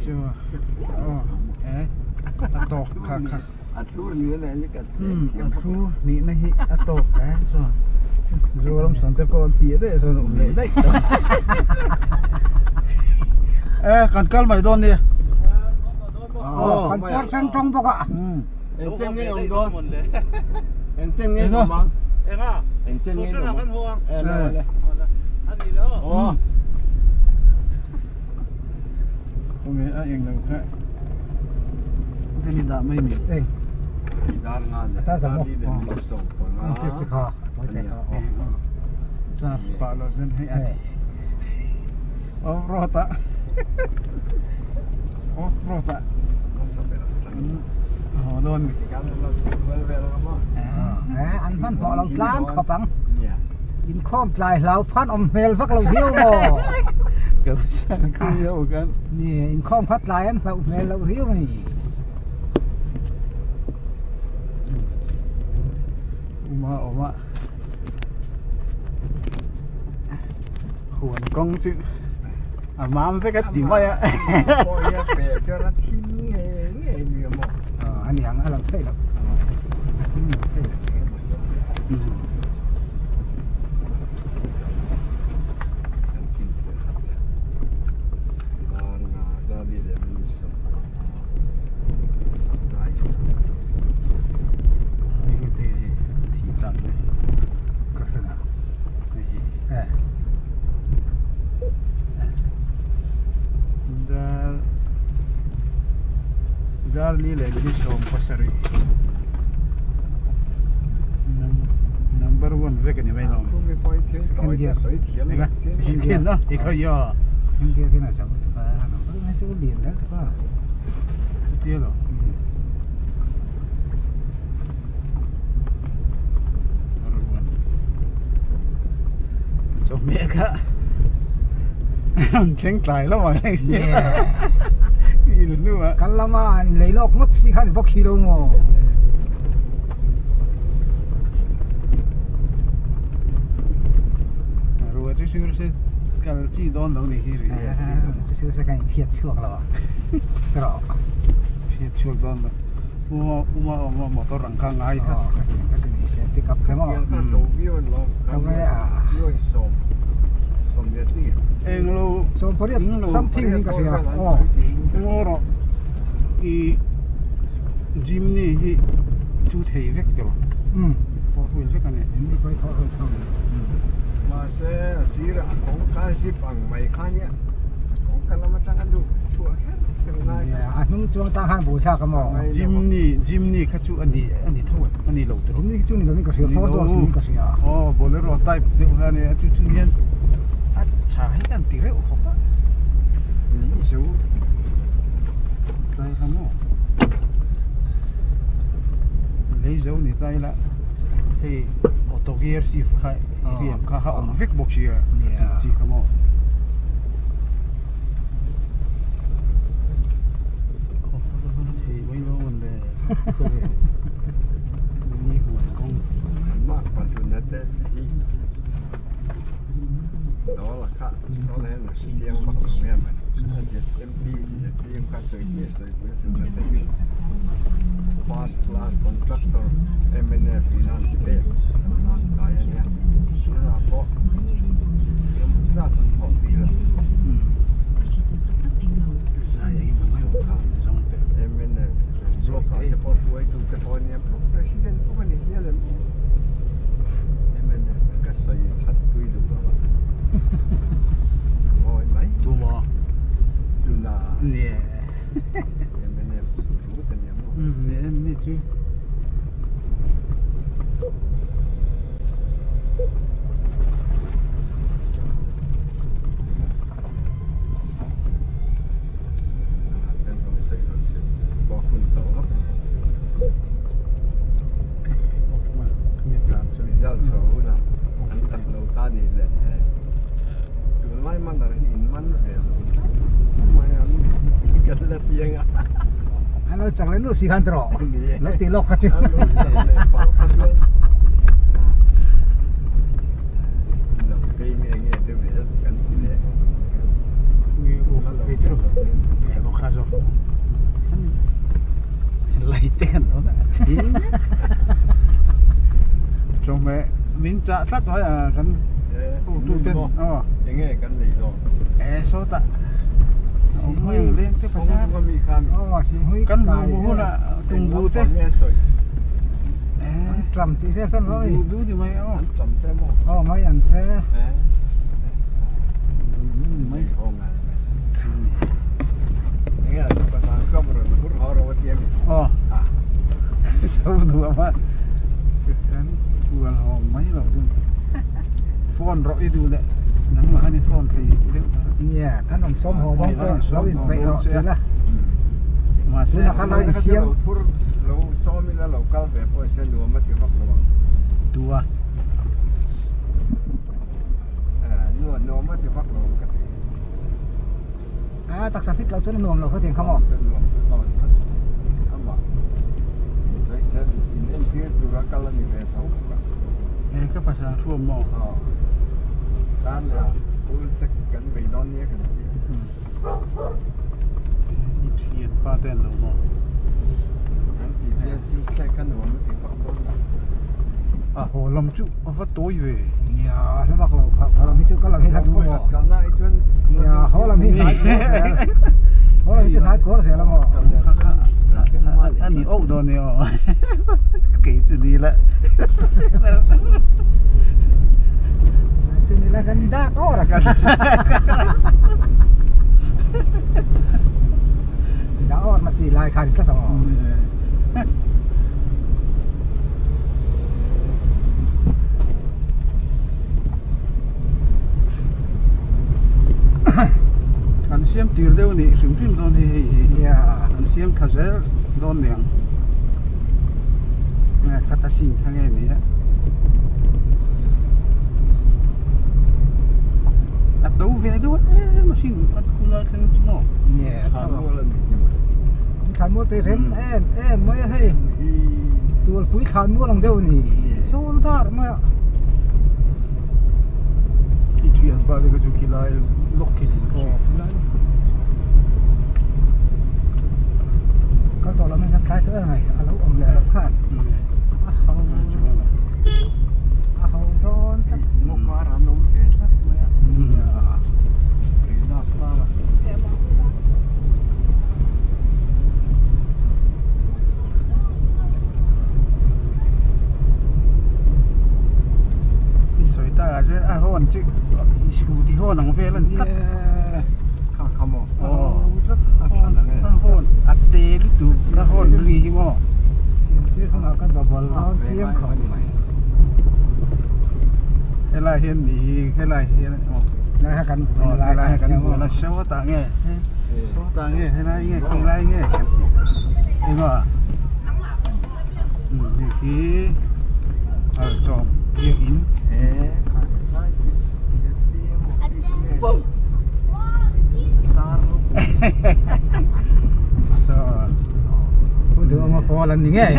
Chu aw a tawk kha kha. A thlur nihna hi ka chek thiam A thlur nihna hi a tawk e chuan Zoram chhan te pawh an piah daih chuan a awm leh daih tawh. E kan kal mai dawn nia. Aw kan puar thleng tawng bawk a. Eng chen nge awm dawn? Eng chen nge awm ang? Eng chen nge awm ang? E le le. Aw. Kawng a eng lo kha te ni dah mai ni. Eng. Dar nga le. Cha za mo. So pa nga. Ang pek kha. Toi te kha. Char pa lo zen hei a. Off road a. Off road a. Haw dawn ni. An hmanhmawh lo tlang khawp ang. Inkhawm tlai hlau phan awm hmel vak lo hiau maw? Ka san khu hiau kan. Ni, inkhawm kha tlai an hlauh hmel loh hiau ni. Uma awma huan kawng chu a mam vek a ti mai a. Pawh hi a pe chuan a thim ngei ngei ni maw? A ni ang a lo theih loh. A thim lo theih loh. Dar li leh minute 70. Number 1 vek a ni mai lo. Second a i kha ya. Chutia lo. Chawhmeh kha an thleng tlai lo ang hei i hnu ah. Kal lama an lei lawk ngawt si khan bawk hi lo maw. Rua chu sir se kal chi dawn lo ni hi ri. Chu sir se kan phiat chhuak lo a. Trawh. Phiat chhuak dawn lo. Uma uma awma motor ang kha ngai tlat. Ka chu ni se pick up kha maw. Englo 18 something in ka hria. Aw. Ngaw rawh i Jimny hi chu thei vek tawh. Um. Four wheel vek ani. Ni pawh four wheel tho. Mahse a sirah kawngka zip ang mai kha nia. Kawngka lam atanga luh chhuah kher kher ngai kha. A hnung chuang tang khan buai thlak a maw? Jimny Jimny kha chu a ni a ni tho em? A ni lo tawh. Jimny chu ni lovin ka hria, four doors niin ka hria. Aw Bolero type deuh kha a ni a, chu chu hian a tha hi an ti reuh khawp a. Ni zo. Tlai kha maw? Lei zo ni ta ila hei auto gear shift kha i hriam kha a awm vek bawk sia tih chi kha maw. First class contractor mnf in an ti pek an kai a nia tunah pawh eng zat an thawh tir a mnf zawk ah te pawh hruaitu te pawh ania president pawh ka ni hial em mnf ka sawi that pui duh lo a ngawi mai tuna mnf ru ta nia maw ni chu. Result chhuah hunah an chak lo ta ni leh tunlai manner hi in man ve lo tlat mai ang kan la piang a. An lo chak leh nuh si khan tawh lo ti lawk kha chu. An lo chak leh pal kha chuan lo phei nge nge te ve kan ti leh. chah tlat mai a kan hotu ten aw enge kan lei dawn e sawtah a awm mai ang leng te bazar kan hmuh hunah tumbu te duh duh ni mai aw duh duh ni mai aw so duh a kan hual haw mai lo chu phone rawh i duh leh nangmah khan i phone thei deuh ta nia kan rawn sawm haw dawn chuan lo in peih rawh ti la mahse tunah khan lo in siam thur lo sawm ila lo kal ve pawh se nuam a ti vak lo ang tua nuam a ti vak lo ang ka ti a taksa fit lo chuan a nuam lo kha tiang kha maw nuam amah sawi sel in entir tura kal a ni ve tho e ka pasal thu awm maw tan leh full check kan bei dawn nia kan ti i thian pa te an lo maw kan ti hian sim thlek ka nuam a ti vak dawn lo a haw lam chu a va tawi ve nia hla vak lo kha haw lam hi chu ka lam hi hla duh maw kalna hi chuan nia haw lam hi hnai kawr zel haw lam hi chu hnai kawr zel a maw a ni auh dawn e aw kei chu ni la chu ni la kan dak awr a kan dak awr na chi lai khan tlat ang aw An siam tir deuh nih hrim hrim dawn hi hei hi an siam thla zel dawn niang nge khata chin kha nge ni a a to ve deuh em a hring a khulai thleng chu maw Thlanmual te rem em em mai a hei tualpui thlanmual ang deuh a ni sawn dar mai a. I thian pa te kha chu khilai lawk khi ni aw khilai kal tawh lo mai khan tlai tawh em mai a lo awm leh loh khan a ho a ho dawn tlat ngaw kar an awm ve tlat mai a reserve kar a. I sawi tak ah chuan a hawn chu scooty hawn ang vel a ni tlat kha kha maw aw tlat a tha na nge a hawn a te lutuk a hawn ri hi maw siamtir hunah ka double dawn chiang khawp mai helai hian ni helai hian aw lai kha kan buai lai kha kan buai na sawtah nge sawtah nge helai nge khawilai nge kan tih engah hei khi chawm biakinn saw pu duh anga pawl an ni ngei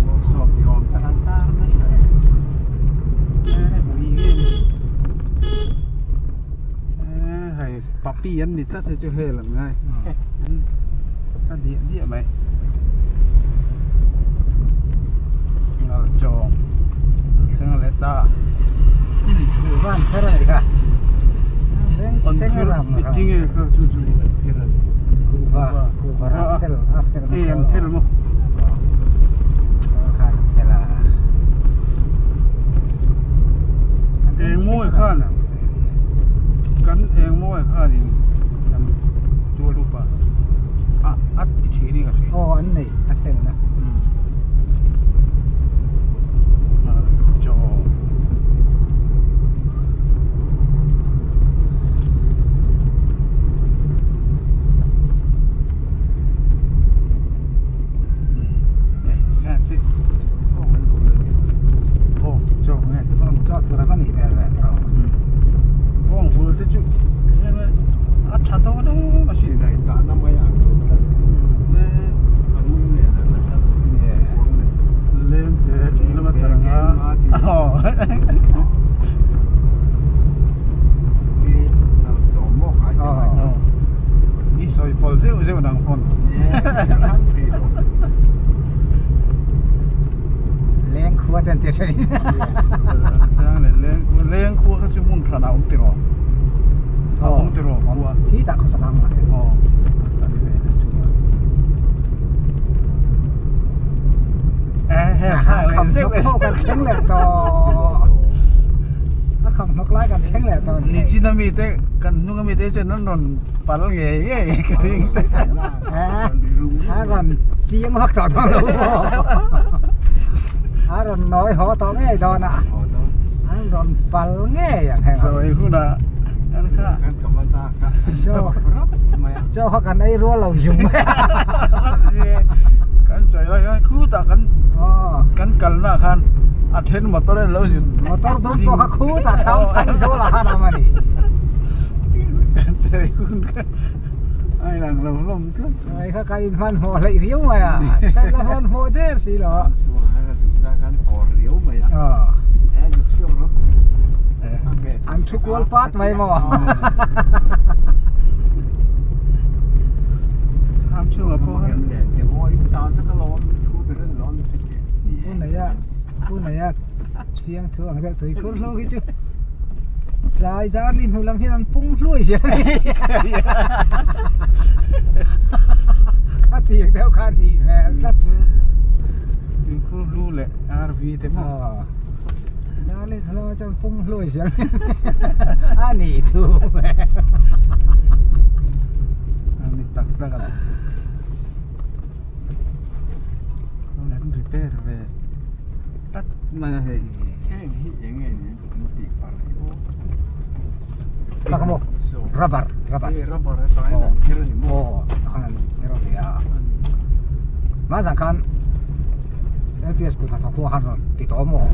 Workshop ni awm tak an tar nasa ui nge ni hei puppy an ni tlat hei chu hel an ngai a diah diah mai ngal chawm an thleng leh ta van thar a ni kha an phir tinge kha chu chu kuva kuva a thel a thel e an thel maw khan thel a eng mawi khan kan eng mawi khanin kan tual upa a a ti thin in ka hria aw an nei a thel na chaw e aw chaw nge bawng chaw tur a va nih hmel ve tawh bawng hul te chu a tha dawn em a sin Silai tahna mai ang lo tlat a ngun nen an la tlat kuang nen lem te tih lama thar anga aw i sawi pawl zeuh zeuh nang pawn thin. Chang le leng leng khua kha chu hmun hran a awm tiraw a awm tiraw khua Khi tah khaw sak ang ah hian. Aw a ni ve na chu e he kha le zeuh e Ho kan thleng leh tawh a kham hnawk lai kan thleng leh tawh ni chin ami te kan hnung ami te chuan an rawn pal ngei ngei ka ring te a rawn chiang vak tawh dawn lo maw a rawn nawi haw tawh ngei dawn a an rawn pal ngei ang heng sawi hunah an kha chaw kha kan ei rual lo zung mai a kan chawi lai khan khutah kan kan kalna ah khan a then motor in lo zin motor dum pawh kha khutah thlam thlai zawl ah khan a awm a ni kan chawi hun kha a inang lo hlawm tlat chawi kha kan inhmanhmawh hleih riau mai a then la hmanhmawh der si lo a an thu kual pat mai maw Pu Neia fiam thu ang deuh tui khur hlu hi chu tlai dar ni hnu lam hian an pung hluai zel a ni kha tiang deuh kha a nih hmel tlat tui khur hlu leh RV te maw dar ni hnu lamah chuan pung hluai zel a nih thu hmel a ni tak tak a an repair ve tlat mai a hei heng hi eng nge ni an tih par hi aw ka maw rubber rubber e rubber a tah hian an kher a ni maw aw tah khan an kher a nia hma zan khan LPS kut hnathawk ho khan rawn ti tawh maw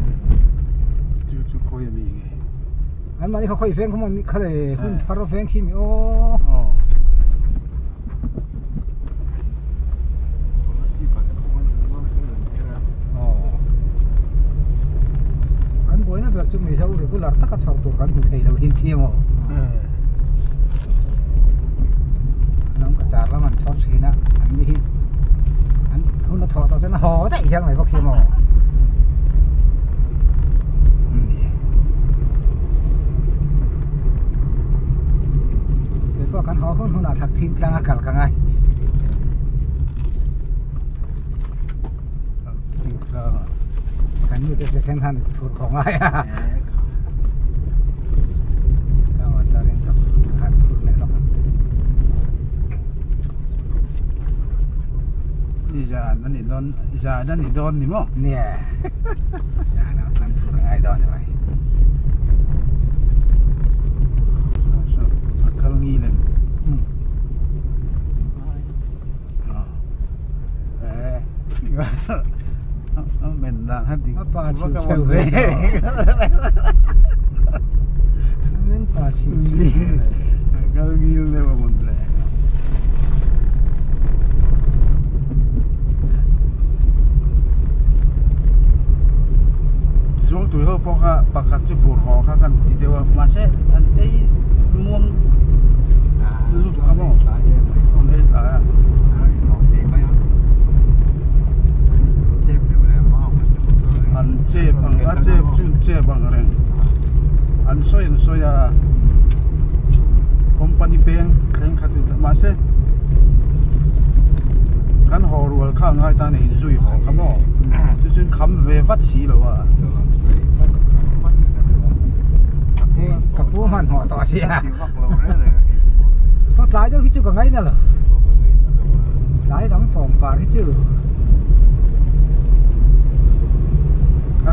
chu chu khawi ami nge an mahni kha khawi veng kha maw kha le hun thar veng khi mi aw aw Kan buaina ber chu Mizo regular taka chhawr tur kan hmu thei lo hin thi emaw hnam ka char lam an chhawr thin a an ni hi an hun a thawh tawh chuan a haw daih hial mai bawk hi emaw Keipawh kan haw hun hunah thak thin tlang a kal ka ngai. Kan nu te second hand phur haw ngai a. Ka motor in ka han phur leh lawk a. Ni zan a ni dawn zan a ni dawn ni maw? Nia. Zan ah kan phur ngai dawn ni mai. A kal ngi lem. Men dan ha dik. A pa chhiu cheu ve. Men pa chhiu cheu. Kal ngi lem a mun le. Zuang tui ho pawh kha pakhat chu phur haw kha kan ti deuh a mahse an ei muang lutuk a maw an ei tlai a. An chep ang a chep chu an chep ang reng an sawi an sawi a company peng thleng kha chu mahse kan haw rual kha a ngai ta a ni inzui haw kha maw chu chuan kham ve vat si lo a. Ka pu hmanhmawh tawh sia khaw tlai deuh hi chu ka ngaina lo tlai lam fawm par hi chu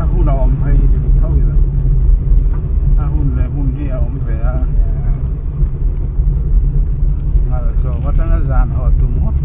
a hun a awm hei hi chu tho ila a hun leh hmun hi a awm ve a ngal chaw atanga zan haw tum ngawt.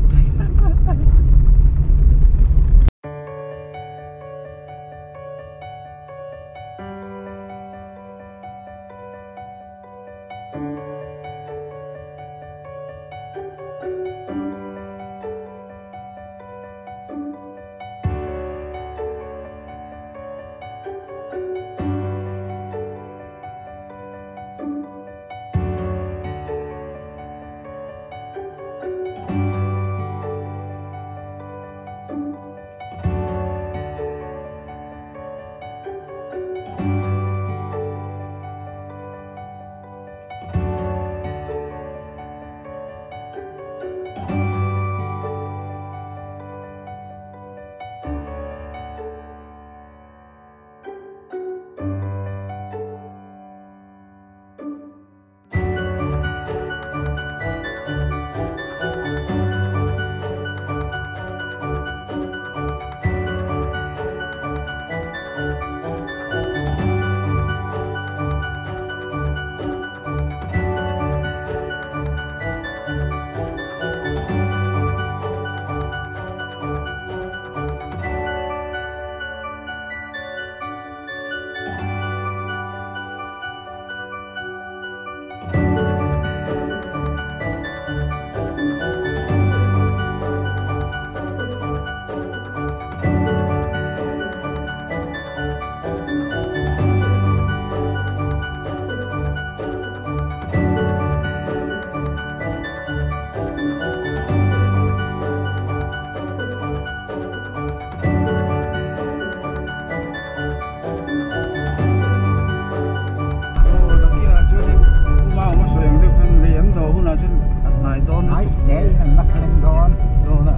Hnai dawn Hnai te in an la thleng dawn. Dawn a.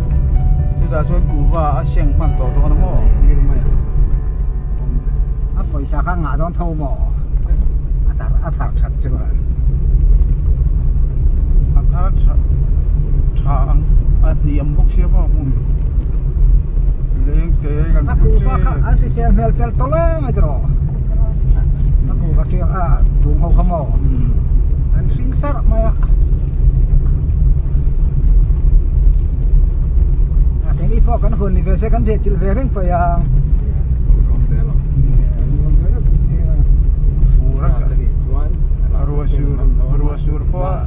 Chutah chuan kuhva a seng hman tawh dawn a maw? A pawisa kha ngah dawn tho maw? A thar a thar that chuan. A thar tha tha ang a hniam bawk sia maw hmun leng te kan A kuhva kha an hrisel hmel tel tawlh em mai tiraw? A kuhva ṭiak a tung ho kha maw? An hring sarh mai a. A keini pawh kan hun ni ve se kan riah chilh ve reng paih ang. Ruah sur ruah sur pawh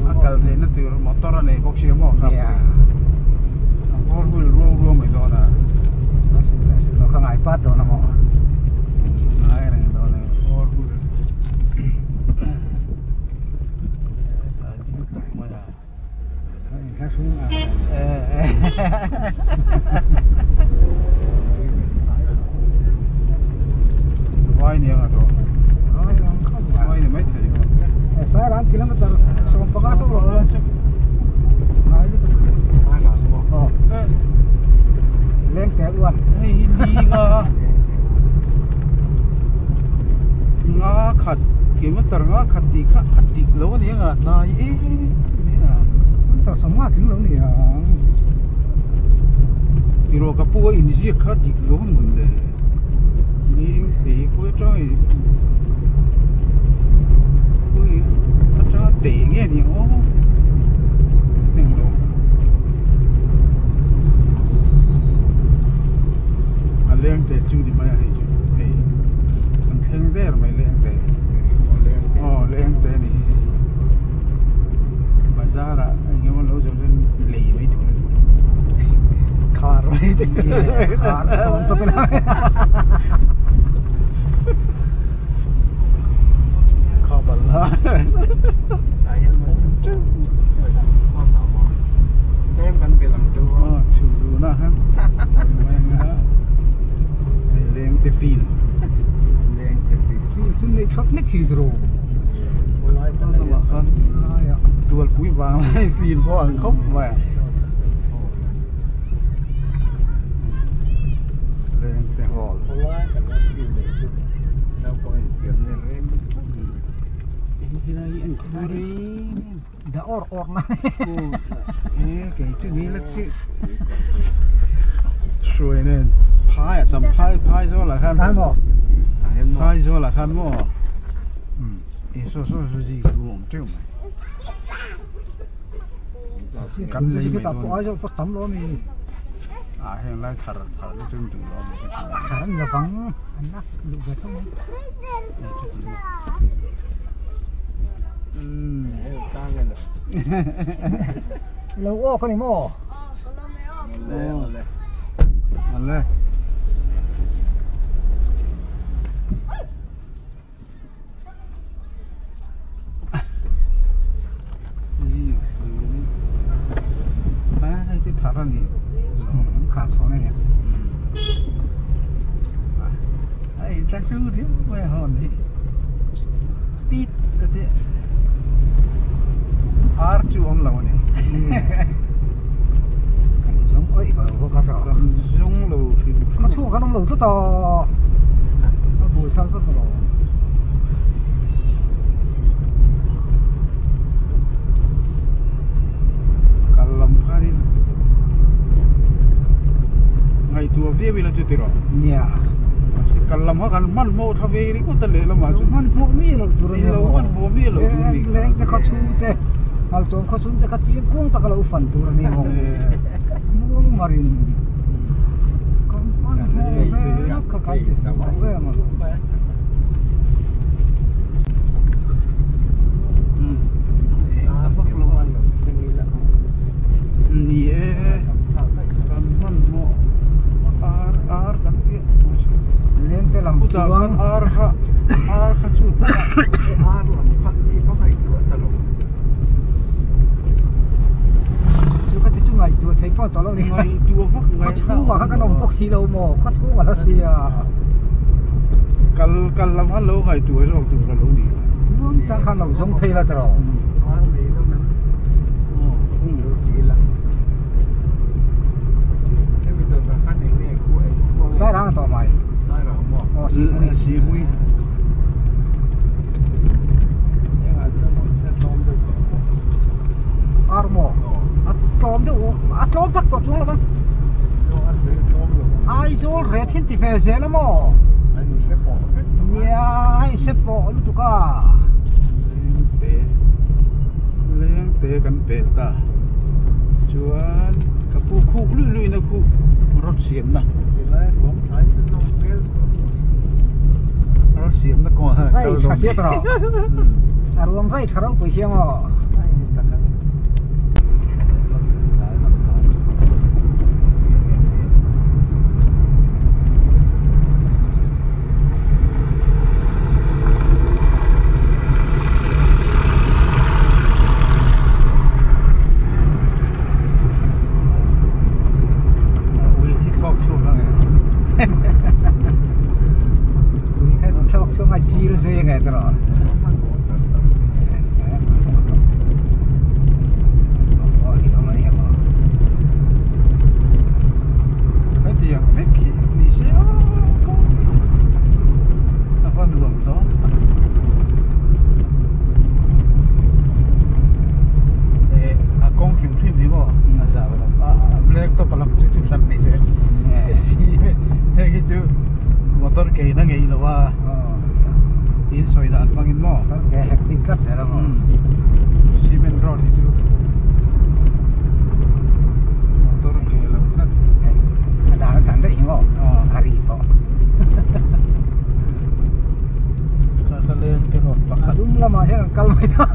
a kal theihna tur motor a nei bawk sia maw kha a four wheel ruau ruau mai dawn a. A sur leh sur loh kha ngai pat dawn a maw. Ngai reng dawn e four wheel. Vai ni anga to. Vai ni mai thei. Sai ram kilometer 15 chauh lo. Ngai lutuk. Sai ram maw? Leng te uan. Hei hi li nga nga khat kilometer nga khat tih kha a dik lo a ni anga hnai em em a. Kilometer 50 tling lo a ni ang. Tiraw ka pu a inziak kha dik lo a ni mawn le. Leng te hi khawi atang in khawi atanga teh nge ni ang aw englo. A leng te chu ni mai a hei chu hei an thleng der mai leng te aw leng te a ni hi bazar ah eng emaw lo zawh chuan lei mai tur a ni khar mai te khar chhawm tawp ila kha bal la. Tualpui vang lai feel pawh ang khawp mai a Lengte hall Da awr awr na e kei chu ni la chi hruai nen phai a cham phai phai zawl ah khan phai zawl ah khan maw e saw saw saw zi ku awm teuh mai kan lei mai dawn a heng lai thar thar te chu an duh lo thar an la vang an la duh ve tho mai. Lo awk a ni maw? Awle. Hei chu thar a ni. Kha chhawn a ni. Hei tla hru riau mai a hawn hi. Pit a ti. Ar chu awm lo a ni. Kan zawng awih lo bawk a tawh. Kan zawng lo hrim hrim. Khaw chhungah kan awm lo tlat a. A bul thar tlat lo. Kal lam khanin ngaihtuah viau ila chu tiraw. Nia. Kal lam kha kan hmanhmawh tha ve ringawt a lehlamah chu. Hmanhmawh mi lo tur a nia. Lo hmanhmawh mi lo tur a ni. Leng te khaw chhung te Ngalchawm khaw chhung te kha chiang kuang taka lo fan tur a nia maw. Muang marin kan hmanhmawh ve ngawt kha kan ti fuh lo em a. Ni e kan hmanhmawh ar ar kan tih Leng te lam chutah khan ar kha ar kha chu ar lam kha i va ngaihtuah ta lo chu ka ti chu ngaihtuah thei pawh tawh lo ni ngaihtuah vak khaw chhungah kha kan awm bawk si lo maw khaw chhungah la sia kal kal lam khan lo ngaihtuah zawk tur a lo ni muang chang khan lo zawng phei la tawh. Sairang tawh mai. Sairang maw? Aw Sihhmui. Sihhmui. Engah chuan awm se tlawm deuh tawh maw? Ar maw? A tlawm deuh a tlawm vak tawh chuang lo ang. Aw a hle tlawm lo ang. Aizawl ret hi an ti ve zel a maw? An inhre pawh vek tawh a. Nia a inhre pawh lutuk a. Lengte Lengte kan pel ta chuan ka pu khuk lui lui na khu rawt siamna. Tilai ruang thlai chu nawm hmel tawh lo. Rawt siamna kawng a kal dawn. A ruang rai tha ropui sia maw? Ui hi thlawk chhuak ang e. Ui kha thlawk chhuak a chil zui ang e tiraw. Hetiang vek hi ni se aw kawng a va nuam dawn tak. Eh a kawng hrim hrim hi maw a zau lam a black top a lam chu chu hran ni se heng hi chu motor ke in a ngeih lo a. In sawi dan hmangin maw? Ke hek bik tlat zel a maw? Cement road hi chu motor ke lo tlat. A dan a dan daih hi maw? A ri pawh. Kha ka leng te road pakhat. A dum lamah hian an kal mai ta.